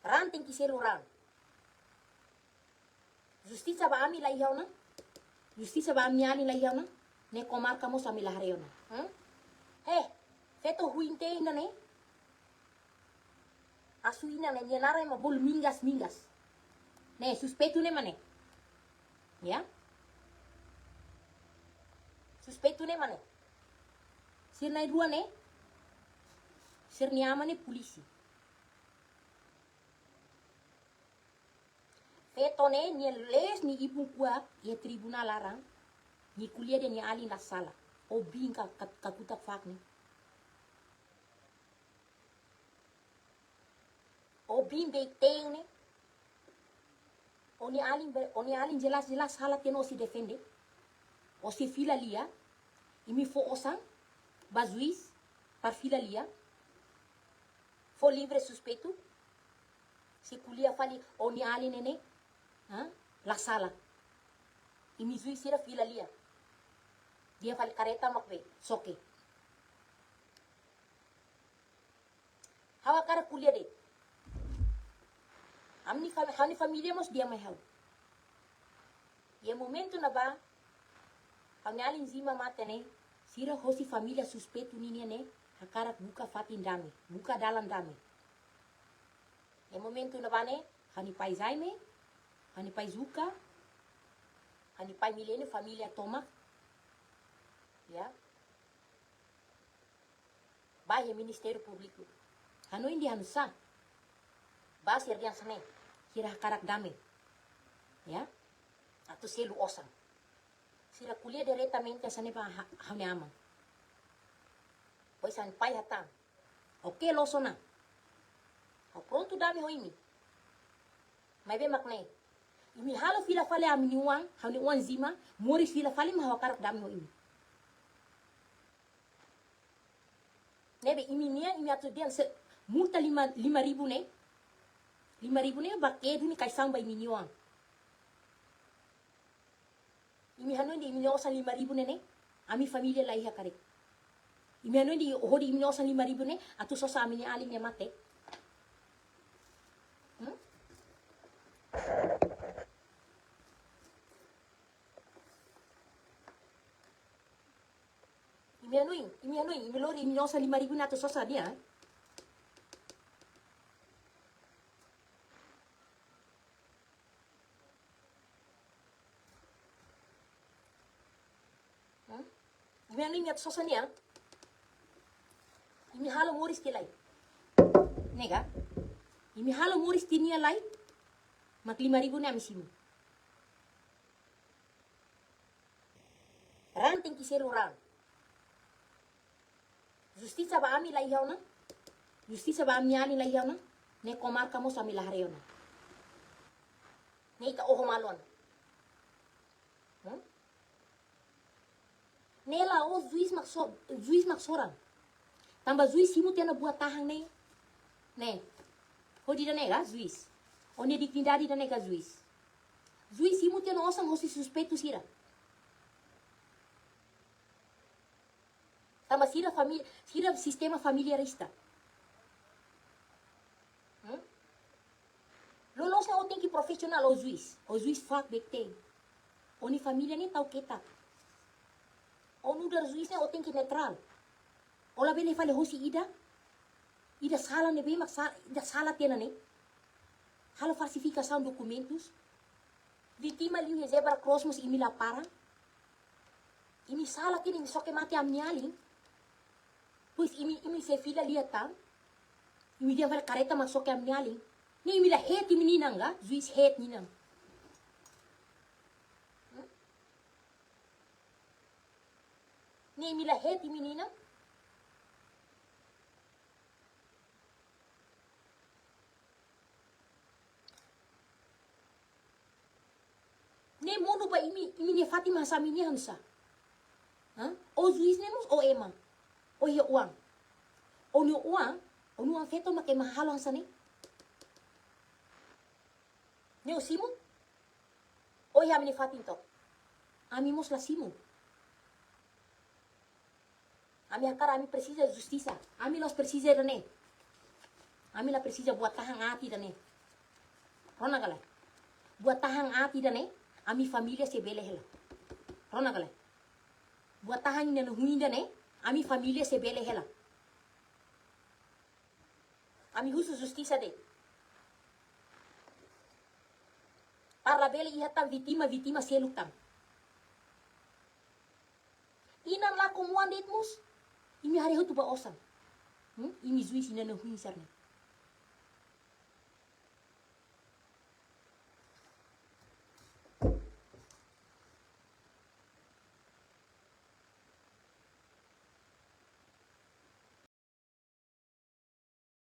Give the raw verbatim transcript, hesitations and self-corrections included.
Raan tenke selu raan. Justisa ba ami la iha ona. Justisa ba ami-nia alin la iha ona. Ne'e komarka mós ami la haree ona. Hmm? He, feto huin te ina ne'e. Asu ina ne'e, nia naran ema bolu Mingas, Mingas. Ne'e, suspeitu ne'e mak ne'e. Ya? Suspeitu ne'e mak ne'e. Sira na'in-rua ne'e. Sira-nia aman ne'e polísia. Feto ne'e, nia lees nia ibun kuak iha tribunál laran, nia ko'alia dehan nia alin la sala. Ó biin ka, ka, kakutak faak ne'e. Ó biin beik-teen ne'e. Ó-nia alin be, ó-nia alin jelas-jelas sala tiha ona, ó sei defende. Ó sei fila lia. Imi fó osan ba juís para fila lia. Fó livre suspeitu. Sei ko'alia fali ó-nia alin ne'e, ha? La sala. Imi juís sira fila lia. Dehan fali kareta mak bee, xoke. Ha'u hakarak ko'alia de'it. Ami-nia fam-, ha'u-nia família mós dehan mai ha'u. Iha momentu ne'ebá, ha'u-nia alin Zima mate ne'e, sira hosi família suspeitu ninian ne'e, hakarak buka fatin dame, buka dalan dame. Iha momentu ne'ebá ne'e, ha'u-nia pai Jaime, ha'u-nia pai Zuka, ha'u-nia pai Milênio, família tomak. Ya. Bá iha Ministériu Públiku. Hanoin dehan sá. Bá sira dehan hanesan ne'e. Sira hakarak dame. Ya. Atu selu osan. Sira ko'alia diretamente hanesan ne'e ba ha-, ha'u-nia aman. Pois ha'u-nia pai hatán. Oke, loos ona. Ha'u prontu dame ho imi. Maibé mak ne'e. Imi halo fila fali ami-nia oan, ha'u-nia oan Zima, moris fila fali mak ha'u hakarak dame ho imi. Ne'ebé imi-nian, imi atu dehan se multa lima, lima ribu ne'e. Lima ribu ne'e ba ke duni kaixaun ba imi-nia oan. Imi hanoin dehan imi-nia osan lima ribu ne'e ne'e, ami família la iha karik. Imi hanoin dehan hodi imi-nia osan lima ribu ne'e, atu sosa ami-nia alin ne'e mate. Hmm? Imi hanoin, imi hanoin, imi lori imi-nia osan lima ribu ne'e atu sosa nia, eh? Hmm? Imi hanoin atu sosa nia. Imi halo moris tiha lai. Ne'e ka? Imi halo moris tiha nia lai. Mak lima ribu ne'e ami simu. Raan tenke selu raan. Justisa ba ami la iha ona. Justisa ba ami-nia alin la iha ona. Ne'e komarka mós ami la haree ona. Ne'e ita oho malu ona. Hmm? Ne'e la'ós juís mak so-, juís mak soran. Tanba juís simu tiha ona buat tahan ne'e. Ne'e. Hodi ida-ne'e ka juís. Ó-nia dignidade ida-ne'e ka juís. Juís simu tiha ona osan hosi suspeitu sira. Tanba sira família, sira sistema familiarista. Hmm? Loloos ne'e ó tenke profisionál, ó juís. Ó juís faak beik-teen. Ó-nia família ne'e tau ketak. Ó nu'udar juís ne'e ó tenke netrál. Ó labele fali hosi ida. Ida sala ne'ebé mak sa-, ida sala tiha ona ne'e. Halo falsifikasaun dokumentus. Vítima liu iha zebra cross mós imi la para. Imi sala tiha ona imi xoke mate ami-nia alin. Pois imi, imi sei fila lia tan. Imi dehan fali kareta mak xoke ami-nia alin. Ne'e imi la het imi-nia inan ka? Juís het nia inan. Hmm? Ne'e imi la het imi-nia inan. Ne'e monu ba imi, imi-nia fatin mak hanesan ami-nia hanesan. Hah? Ó juís ne'e mós ó ema. Ó iha oan. Ó-nia oan, ó-nia oan feto mak ema halo hanesan ne'e. Ne'e ó simu? Ó iha ami-nia fatin to'ok. Ami mós la simu. Ami hakarak, ami presiza justisa. Ami la'ós presiza ida-ne'e. Ami la presiza buat tahan aat ida-ne'e. Rona ka lae? Buat tahan aat ida-ne'e, ami família sei bele hela. Rona ka lae? Buat tahan inan huin ida-ne'e, ami família sei bele hela. Ami husu justisa de'it. Para labele iha tan vítima, vítima seluk tan. Inan lakon oan de'it mós, imi haree hotu ba osan. Hmm? Imi juís inan huin sira-ne'e.